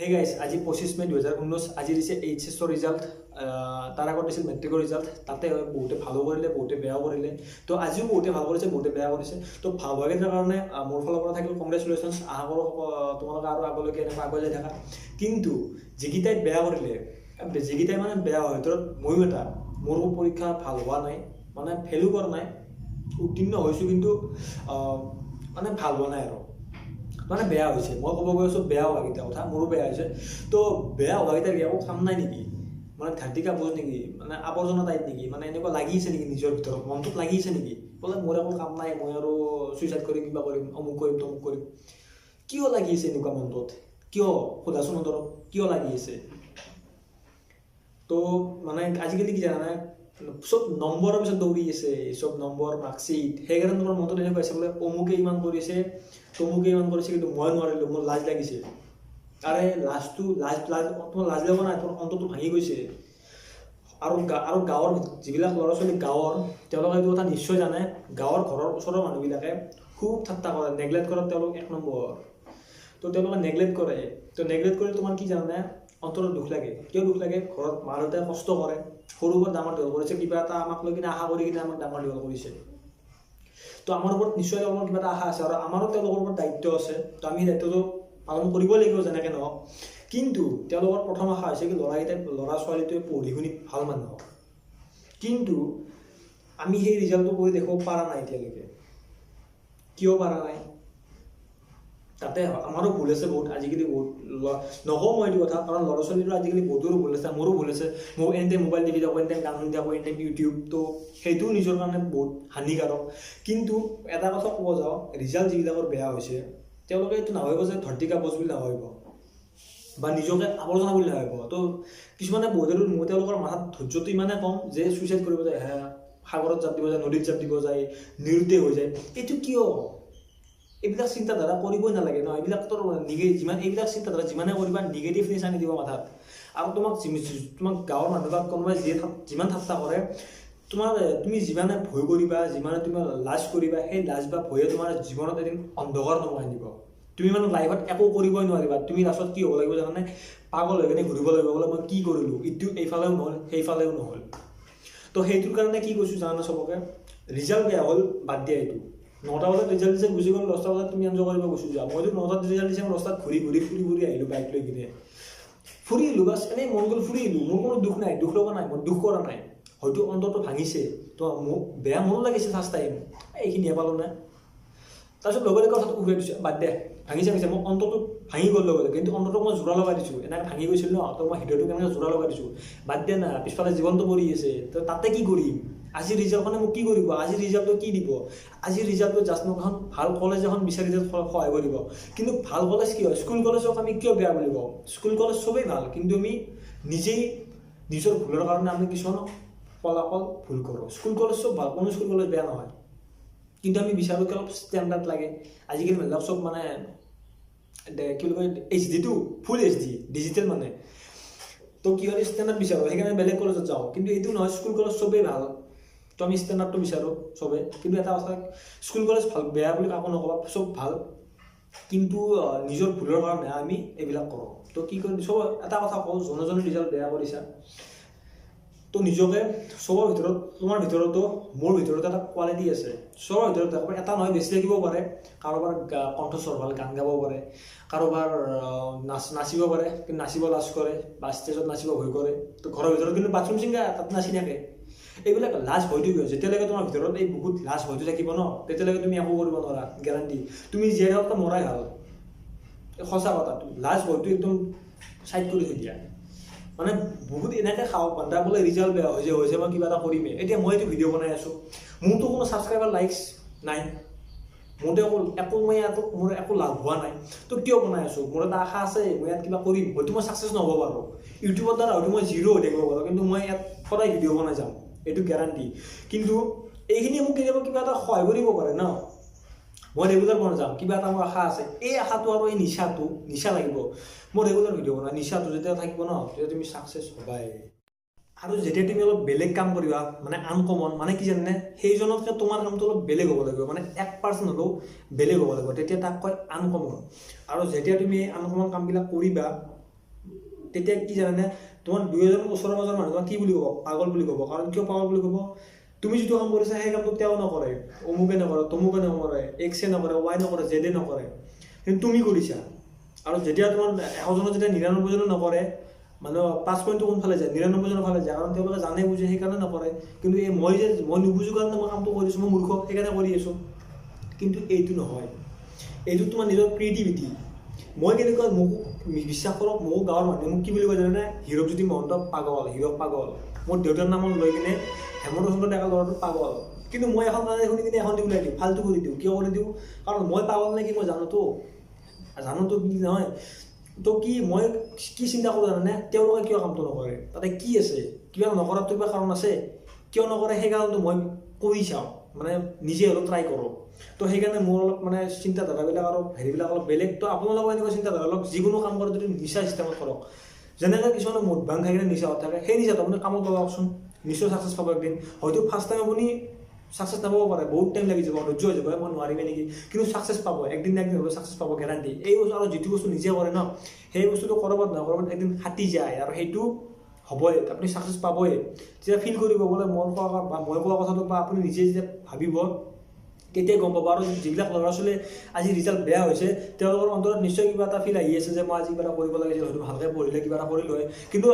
হে গাইছ, আজি 25 মে 2019, আজি দিছে এইচ এছৰ ৰিজাল্ট। তাৰ আগত দিছিল মেট্ৰিকৰ ৰিজাল্ট। তাতে বহুতে ভালো কৰিলে, বহুতে বেয়াও কৰিলে। তো আজিও বহুতে ভাল কৰিছে, বহুতে বেয়া কৰিছে। তো ভাল হোৱাকেইটাৰ কাৰণে মোৰ ফালৰ পৰা থাকিল কংগ্ৰেচুলেশ্যনছ। আশা কৰোঁ তোমালোকে আৰু আগলৈকে এনেকুৱা আগুৱাই যাই থাকা। কিন্তু যিকেইটাই বেয়া কৰিলে, যিকেইটাই মানে বেয়া হয়, ভিতৰত ময়ো এটা, মোৰো পৰীক্ষা ভাল হোৱা নাই, মানে ফেইলো কৰা নাই, উত্তীৰ্ণ হৈছোঁ, কিন্তু মানে ভাল হোৱা নাই আৰু মানে বেয়া হৈছে। মই ক'ব গৈ আছোঁ বেয়া হোৱাকেইটাৰ কথা, মোৰো বেয়া হৈছে। তো বেয়া হোৱাকেইটাৰ একো কাম নাই নেকি? মানে ধাৰ্তিকা বোজ নেকি? মানে আৱৰ্জনা টাইপ নেকি? মানে এনেকুৱা লাগিছে নেকি নিজৰ ভিতৰত, মনটোত লাগিছে নেকি বোলে মোৰ একো কাম নাই, মই আৰু চুইচাইড কৰিম, কিবা কৰিম, অমুক কৰিম, তমুক কৰিম? কিয় লাগি আছে এনেকুৱা মনটোত? কিয় সোধাচোন অন্তৰত কিয় লাগি আছে? তো মানে আজিকালি কি জানানে, চব নম্বৰৰ পিছত দৌৰি আছে, চব নম্বৰ, মাৰ্কশ্বিট। সেইকাৰণে তোমাৰ মনটোত এনেকুৱা হৈছে বোলে অমুকে ইমান কৰিছে, তমুকে ইমান কৰিছে, কিন্তু মই নোৱাৰিলোঁ, মোৰ লাজ লাগিছে। আৰে লাজটো, লাজ লাজ তোমাৰ লাজ লগা নাই, তোমাৰ অন্তৰটো ভাঙি গৈছে। আৰু আৰু গাঁৱৰ যিবিলাক ল'ৰা ছোৱালী গাঁৱৰ, তেওঁলোকে এইটো কথা নিশ্চয় জানে। গাঁৱৰ ঘৰৰ ওচৰৰ মানুহবিলাকে খুব ঠাট্টা কৰে, নেগলেক্ট কৰাত তেওঁলোক এক নম্বৰ। তো তেওঁলোকে নেগলেক্ট কৰে। তো নেগলেক্ট কৰিলে তোমাৰ কি জানানে, অন্তৰত দুখ লাগে। কিয় দুখ লাগে? ঘৰত মা দেউতাই কষ্ট কৰে, সৰুৰ পৰা ডাঙৰ দীঘল কৰিছে, কিবা এটা আমাক লৈ কিনে আশা কৰি কিনে আমাক ডাঙৰ দীঘল কৰিছে। তো আমাৰ ওপৰত নিশ্চয় তেওঁলোকৰ কিবা এটা আশা আছে আৰু আমাৰো তেওঁলোকৰ ওপৰত দায়িত্ব আছে। তো আমি দায়িত্বটো পালন কৰিবই লাগিব যেনেকৈ নহওক। কিন্তু তেওঁলোকৰ প্ৰথম আশা হৈছে কি ল'ৰাকেইটাই, ল'ৰা ছোৱালীটোৱে পঢ়ি শুনি ভাল মানুহ হওক। কিন্তু আমি সেই ৰিজাল্টটো কৰি দেখুৱাব পৰা নাই এতিয়ালৈকে। কিয় পৰা নাই? তাতে আমাৰো ভুল আছে বহুত। আজিকালি বহুত নকওঁ মই এইটো কথা, কাৰণ ল'ৰা ছোৱালীৰো আজিকালি বহুতৰো ভুল আছে, মোৰো ভুল আছে। মই এনি টাইম মোবাইল টিপি থাকোঁ, এনি টাইম গান শুনি থাকোঁ, এনি টাইম ইউটিউব। তো সেইটোও নিজৰ কাৰণে বহুত হানিকাৰক। কিন্তু এটা কথা ক'ব যাওঁ, ৰিজাল্ট যিবিলাকৰ বেয়া হৈছে, তেওঁলোকে এইটো নাভাবিব যে ধৰ্তিকা বছ বুলি নাভাবিব বা নিজকে আৱৰ্জনা বুলি নাভাবিব। তো কিছুমানে বহুতে তেওঁলোকৰ মাথাত ধৈৰ্যটো ইমানে কম যে চুইচাইড কৰিব যায়, সাগৰত জাপ দিব যায়, নদীত জাপ দিব যায়, নিৰুদ্দেশ হৈ যায়। এইটো কিয়? এইবিলাক চিন্তাধাৰা কৰিবই নালাগে ন। এইবিলাক তোৰ যিমান এইবিলাক চিন্তাধাৰা যিমানে কৰিবা, নিগেটিভনেছ আনি দিব মাথাত। আৰু তোমাক তোমাক গাঁৱৰ মানুহ বা কোনোবাই যিয়ে যিমান ঠাট্টা কৰে, তুমি যিমানে ভয় কৰিবা, যিমানে তুমি লাজ কৰিবা, সেই লাজ বা ভয়ে তোমাৰ জীৱনত এদিন অন্ধকাৰ নমাই আনিব। তুমি মানে লাইফত একো কৰিবই নোৱাৰিবা। তুমি লাষ্টত কি হ'ব লাগিব জানানে? পাগল হৈ কিনে ঘূৰিব লাগিব, বোলে মই কি কৰিলোঁ, ইটো এইফালেও নহ'ল, সেইফালেও নহ'ল। তো সেইটোৰ কাৰণে কি কৈছোঁ জানানে চবকে, ৰিজাল্ট বেয়া হ'ল বাদ দিয়া। এইটো 9টা বজাত ৰিজাল্ট দিছে, গুচি গ'ল, 10টা বজাত তুমি এনজয় কৰিব গুচি যোৱা। মইতো 9টাত ৰিজাল্ট দিছে, মই 10টাত ঘূৰি ঘূৰি ফুৰি ফুৰি আহিলোঁ, বাইক লৈ কিনে ফুৰি আহিলোঁ, বাছ এনেই মন গ'ল ফুৰি আহিলোঁ। মোৰ কোনো দুখ নাই, দুখ লগা নাই, মই দুখ কৰা নাই। হয়তো অন্তৰটো ভাঙিছে, তো মোক বেয়া মোৰো লাগিছে ফাৰ্ষ্ট টাইম, এইখিনিহে পালোঁ নে। তাৰপিছত লগে লগে কথাটো উঘাই দিছোঁ, বাদ দে, ভাঙিছে ভাঙিছে, মোৰ অন্তৰটো ভাঙি গ'ল লগে লগে। কিন্তু অন্তৰটোক মই জোৰা লগাই দিছোঁ, এনেকৈ ভাঙি গৈছিল ন, তো মই হৃদয়টো কেনেকৈ জোৰা লগাই দিছোঁ, বাদ দে না, পিছফালে জীৱনটো পৰি আছে, তো তাতে কি কৰিম? আজিৰ ৰিজাল্টখনে মোক কি কৰিব? আজিৰ ৰিজাল্টটো কি দিব? আজিৰ ৰিজাল্টটো জাষ্ট মোক এখন ভাল কলেজ এখন বিচাৰি দিয়াত সহায় কৰিব। কিন্তু ভাল কলেজ কি হয়? স্কুল কলেজক আমি কিয় বেয়া বুলি কওঁ? স্কুল কলেজ চবেই ভাল, কিন্তু আমি নিজেই নিজৰ ভুলৰ কাৰণে আমি কিছুমান ফলাফল ভুল কৰোঁ। স্কুল কলেজ চব ভাল, কোনো স্কুল কলেজ বেয়া নহয়, কিন্তু আমি বিচাৰোঁ কি অলপ ষ্টেণ্ডাৰ্ড লাগে। আজিকালি মানুহবিলাক চব মানে কি বুলি কয়, এইচ ডিটো ফুল এইচ ডি ডিজিটেল মানে, তো কি হয়, ষ্টেণ্ডাৰ্ড বিচাৰোঁ, সেইকাৰণে বেলেগ কলেজত যাওঁ। কিন্তু এইটো নহয়, স্কুল কলেজ চবেই ভাল, তো আমি ষ্টেণ্ডাৰ্ডটো বিচাৰোঁ চবেই। কিন্তু এটা কথা, স্কুল কলেজ ভাল বেয়া বুলি কাকো নক'বা, চব ভাল, কিন্তু নিজৰ ভুলৰ কাৰণে আমি এইবিলাক কৰোঁ। তো কি কৰিম, চব এটা কথা কওঁ, যোনে যোনে ৰিজাল্ট বেয়া কৰিছা, তো নিজকে চবৰ ভিতৰত, তোমাৰ ভিতৰতো মোৰ ভিতৰতো এটা কোৱালিটি আছে, চবৰ ভিতৰত থাকিব, এটা নহয় বেছি থাকিব পাৰে। কাৰোবাৰ কণ্ঠস্বৰ ভাল, গান গাব পাৰে, কাৰোবাৰ নাচিব পাৰে, কিন্তু নাচিব লাজ কৰে বা ষ্টেজত নাচিব ভয় কৰে, তো ঘৰৰ ভিতৰত কিন্তু বাথৰুম ছিংগাৰ তাত নাচি থাকে। এইবিলাক লাজ ভয়টো কি হয়, যেতিয়ালৈকে তোমাৰ ভিতৰত এই বহুত লাজ ভয়টো থাকিব ন, তেতিয়ালৈকে তুমি একো কৰিব নোৱাৰা, গেৰাণ্টি। তুমি জীয়াই থাকোঁতে মৰাই ভাল, সঁচা কথা। লাজ ভয়টো একদম চাইড কৰি থৈ দিয়া। মানে বহুত এনেকৈ খাওক বান্ধা বোলে ৰিজাল্ট বেয়া হৈছে হৈছে, মই কিবা এটা কৰিমেই। এতিয়া মই এইটো ভিডিঅ' বনাই আছোঁ, মোৰতো কোনো ছাবস্ক্ৰাইবাৰ লাইকছ নাই, মোৰতো একো একো মই ইয়াতো মোৰ একো লাভ হোৱা নাই, তো কিয় বনাই আছোঁ? মোৰ এটা আশা আছে, মই ইয়াত কিবা কৰিম, হয়তো মই ছাকচেছ নহ'ব পাৰোঁ ইউটিউবৰ দ্বাৰা, হয়তো মই জিৰ' হৈ থাকিব পাৰোঁ, কিন্তু মই ইয়াত সদায় ভিডিঅ' বনাই যাম, এইটো গেৰাণ্টি। কিন্তু এইখিনিয়ে মোক কেতিয়াবা কিবা এটা সহায় কৰিব পাৰে ন, মই ৰেগুলাৰ বনাই যাম, কিবা এটা মোৰ আশা আছে, এই আশাটো আৰু এই নিচাটো, নিচা লাগিব, মই ৰেগুলাৰ ভিডিঅ' বনাওঁ, নিচাটো যেতিয়া থাকিব ন, তেতিয়া তুমি ছাকচেছ হ'বাই। আৰু যেতিয়া তুমি অলপ বেলেগ কাম কৰিবা, মানে আনকমন, মানে কি জানানে, সেইজনতকৈ তোমাৰ কামটো অলপ বেলেগ হ'ব লাগিব, মানে 1% হ'লেও বেলেগ হ'ব লাগিব, তেতিয়া তাক কয় আনকমন। আৰু যেতিয়া তুমি এই আনকমন কামবিলাক কৰিবা, তেতিয়া কি জানানে, তোমাৰ দুই এজন ওচৰৰ পাজৰৰ মানুহ তোমাক কি বুলি ক'ব? পাগল বুলি ক'ব। কাৰণ কিয় পাগল বুলি ক'ব? তুমি যিটো কাম কৰিছা সেই কামটো তেওঁ নকৰে, অমুকে নকৰে, তমুকে নকৰে, এক্সে নকৰে, ৱাই নকৰে, জেডে নকৰে, কিন্তু তুমি কৰিছা। আৰু যেতিয়া তোমাৰ 100জনৰ যেতিয়া 99জনে নকৰে, মানে 5 পইণ্টটো কোনফালে যায়? 99জনৰ ফালে যায়। কাৰণ তেওঁলোকে জানে বুজে, সেইকাৰণে নকৰে। কিন্তু এই মই যে মই নুবুজো কাৰণে মই কামটো কৰিছোঁ, মই মূৰ্খ সেইকাৰণে কৰি আছোঁ। কিন্তু এইটো নহয়, এইটো তোমাৰ নিজৰ ক্ৰিয়েটিভিটি। মই কেনেকুৱা, মোক বিশ্বাস কৰক, মোকো গাঁৱৰ মানুহে মোক কি বুলি কয় জানেনে? হীৰকজ্যোতি মহন্ত পাগল, হীৰক পাগল। মোৰ দেউতাৰ নামত লৈ কিনে হেমন্ত চন্দ্ৰ ডেকা ল'ৰাটো পাগল। কিন্তু মই এখন গান শুনি কিনে এখন দি ওলাই দিওঁ, ফাল্টু কৰি দিওঁ। কিয় কৰি দিওঁ? কাৰণ মই পাগল নে কি মই জানোতো, জানোতো কি নহয়। তো কি মই কি চিন্তা কৰোঁ জানেনে? তেওঁলোকে কিয় কামটো নকৰে, তাতে কি আছে, কিবা নকৰাটো কিবা কাৰণ আছে, কিয় নকৰে সেই কাৰণটো মই কৰি চাওঁ, মানে নিজে হ'লেও ট্ৰাই কৰোঁ। তো সেইকাৰণে মোৰ অলপ মানে চিন্তাধাৰাবিলাক আৰু হেৰিবিলাক অলপ বেলেগ। তো আপোনালোকৰ এনেকুৱা চিন্তাধাৰা অলপ যিকোনো কাম কৰে যদি নিচা চিষ্টেমত কৰক। যেনেকৈ কিছুমানে মদ ভাং খাই কিনে নিচা থাকে, সেই নিচাটো আপুনি কামত লগাওকচোন, নিশ্চয় ছাকচেছ পাব একদিন। হয়তো ফাৰ্ষ্ট টাইম আপুনি ছাকচেছ নাপাব পাৰে, বহুত টাইম লাগি যাব, ধৈৰ্য হৈ যাব, মই নোৱাৰিমে নেকি, কিন্তু ছাকচেছ পাব একদিন না একদিন হ'লেও ছাকচেছ পাব, গেৰাণ্টি। এই বস্তু আৰু যিটো বস্তু নিজে কৰে ন, সেই বস্তুটো ক'ৰবাত নহয় ক'ৰবাত একদিন ফাটি যায় আৰু সেইটো হ'বই, আপুনি ছাকচেছ পাবই। যেতিয়া ফিল কৰিব বোলে মই কোৱা বা মই কোৱা কথাটো বা আপুনি নিজে যেতিয়া ভাবিব তেতিয়া গম পাব। আৰু যিবিলাক ল'ৰা ছোৱালীয়ে আজি ৰিজাল্ট বেয়া হৈছে, তেওঁলোকৰ অন্তৰত নিশ্চয় কিবা এটা ফিল আহি আছে যে মই আজি কিবা এটা কৰিব লাগিছিল, হয়তো ভালকৈ পঢ়িলে কিবা এটা কৰিলোঁ হয়, কিন্তু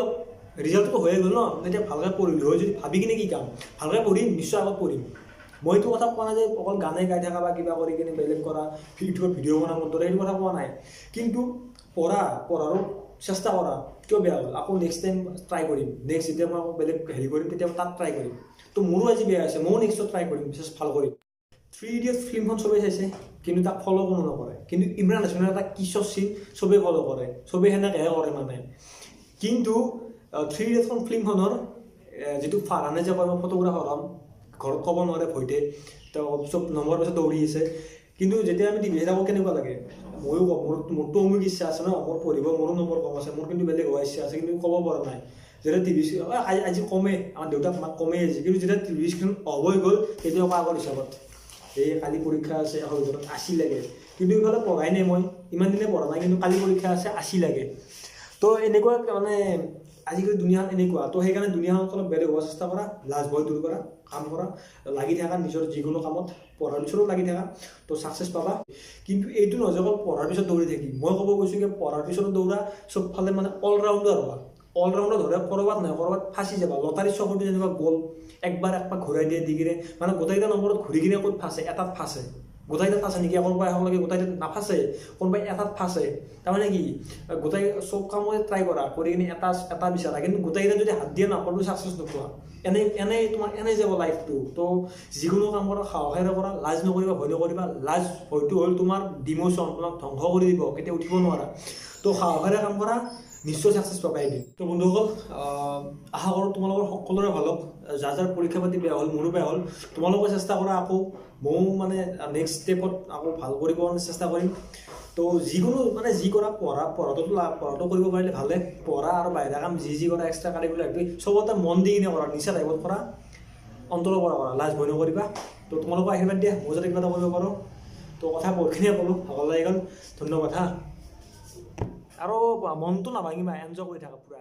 ৰিজাল্টটো হৈয়ে গ'ল ন, এতিয়া ভালকৈ পঢ়িলোঁ হয় যদি ভাবি কিনে কি কাম, ভালকৈ পঢ়িম, নিশ্চয় আগত পঢ়িম। মই এইটো কথা কোৱা নাই যে অকল গানে গাই থকা বা কিবা কৰি কিনে বেলেগ কৰা, ইউটিউবত ভিডিঅ' বনাবৰ দৰে সেইটো কথা কোৱা নাই। কিন্তু পঢ়াৰো চেষ্টা কৰা, কিয় বেয়া হ'ল, আকৌ নেক্সট টাইম ট্ৰাই কৰিম, নেক্সট যেতিয়া মই আকৌ বেলেগ হেৰি কৰিম তেতিয়া তাত ট্ৰাই কৰিম। তো মোৰো আজি বেয়া হৈছে, ময়ো নেক্সটত ট্ৰাই কৰিম, বিশেষ ভাল কৰিম। 3 ইডিয়ট ফিল্মখন চবেই চাইছে, কিন্তু তাক ফ'ল' কোনো নকৰে। কিন্তু ইমৰান হাছমিৰ এটা কিছৰ চিন চবেই ফ'ল' কৰে, চবেই সেনেকৈহে কৰে মানে। কিন্তু 3 ইডিয়টখন ফিল্মখনৰ যিটো ফাৰহানে যে কয় মই ফটোগ্ৰাফাৰ হ'ম, ঘৰত ক'ব নোৱাৰে ভয়তে, তেওঁ চব নম্বৰৰ পিছত দৌৰি আছে। কিন্তু যেতিয়া আমি টিভি চাই থাকোঁ কেনেকুৱা লাগে, ময়ো কওঁ মোৰতো অমুক ইচ্ছা আছে ন, মোৰ পঢ়িব মোৰো নম্বৰ কম আছে, মোৰ কিন্তু বেলেগ হোৱা ইচ্ছা আছে, কিন্তু ক'ব পৰা নাই। যেতিয়া টিভি আজি কমেই, আমাৰ দেউতাক মাক কমেই আজি, কিন্তু যেতিয়া টিভি স্ক্ৰীণ অফ হৈ গ'ল তেতিয়া আকৌ আগৰ হিচাপত এই কালি পৰীক্ষা আছে এশৰ ভিতৰত 80 লাগে, কিন্তু ইফালে পঢ়াই নাই, মই ইমান দিনে পঢ়া নাই, কিন্তু কালি পৰীক্ষা আছে 80 লাগে। তো এনেকুৱা মানে আজিকালি দুনীয়াখন এনেকুৱা। তো সেইকাৰণে দুনীয়াখনত অলপ বেলেগ হোৱাৰ চেষ্টা কৰা, লাজ ভয় দূৰ কৰা, কাম কৰা, লাগি থাকা নিজৰ যিকোনো কামত, পঢ়াৰ পিছতো লাগি থাকা, তো ছাকচেছ পাবা। কিন্তু এইটো নহয় যে অকল পঢ়াৰ পিছত দৌৰি থাকি, মই ক'ব গৈছোঁ যে পঢ়াৰ পিছতো দৌৰা, চবফালে মানে অলৰাউণ্ডাৰ হোৱা। অলৰাউণ্ডাৰ ধৰে ক'ৰবাত নহয় ক'ৰবাত ফাঁচি যাবা। লটাৰী চকৰটো যেনেকুৱা গ'ল, একবাৰ একপাক ঘূৰাই দিয়ে দি কিনে, মানে গোটেইকেইটা নম্বৰত ঘূৰি কিনে ক'ত ফাঁচে, এটাত ফাঁচে, গোটেইকেইটাত ফাঁচে নেকি, কোনোবা এশলৈকে গোটেইকেইটাত নাফাঁচে, কোনোবাই এটাত ফাঁচে। তাৰমানে কি, গোটেই চব কামতে ট্ৰাই কৰা, কৰি কিনে এটা এটা বিচাৰা, কিন্তু গোটেইকেইটা যদি হাত দিয়া নকৰিলেও ছাকচেছ নোপোৱা। এনেই তোমাৰ এনেই যাব লাইফটো। তো যিকোনো কাম কৰা সাহসেৰে কৰা, লাজ নকৰিবা, ভয় নকৰিবা। লাজ ভয়টো হ'ল তোমাৰ ডিম'শ্যন, তোমাক ধ্বংস কৰি দিব, কেতিয়া উঠিব নোৱাৰা। তো সাহসেৰে কাম কৰা, নিশ্চয় ছাকচেছ পাবা এদিন। তো বন্ধুসকল, আশা কৰোঁ তোমালোকৰ সকলোৰে ভাল হওক। যাৰ যাৰ পৰীক্ষা পাতি বেয়া হ'ল, মোৰো বেয়া হ'ল, তোমালোকে চেষ্টা কৰা, আকৌ ময়ো মানে নেক্সট ষ্টেপত আকৌ ভাল কৰিব কাৰণে চেষ্টা কৰিম। তো যিকোনো মানে যি কৰা, পঢ়াটো কৰিব পাৰিলে ভালে, পঢ়া আৰু বাহিৰা কাম যি যি কৰা, এক্সট্ৰা কাৰিকুলাৰ এক্টিভিটি চবতে মন দি কিনে কৰা, নিচা টাইপত কৰা, অন্তৰৰ পৰা কৰা, লাজ ভয় নকৰিবা। তো তোমালোকৰ আশীৰ্বাদ দিয়া, মই যাতে কিবা এটা কৰিব পাৰোঁ। তো কথা বহুতখিনিয়ে ক'লোঁ, ভাগৰ লাগি গ'ল, ধন্যবাদ। হা, আৰু মনটো নাভাঙিবা, এনজয় কৰি থাকা পূৰা।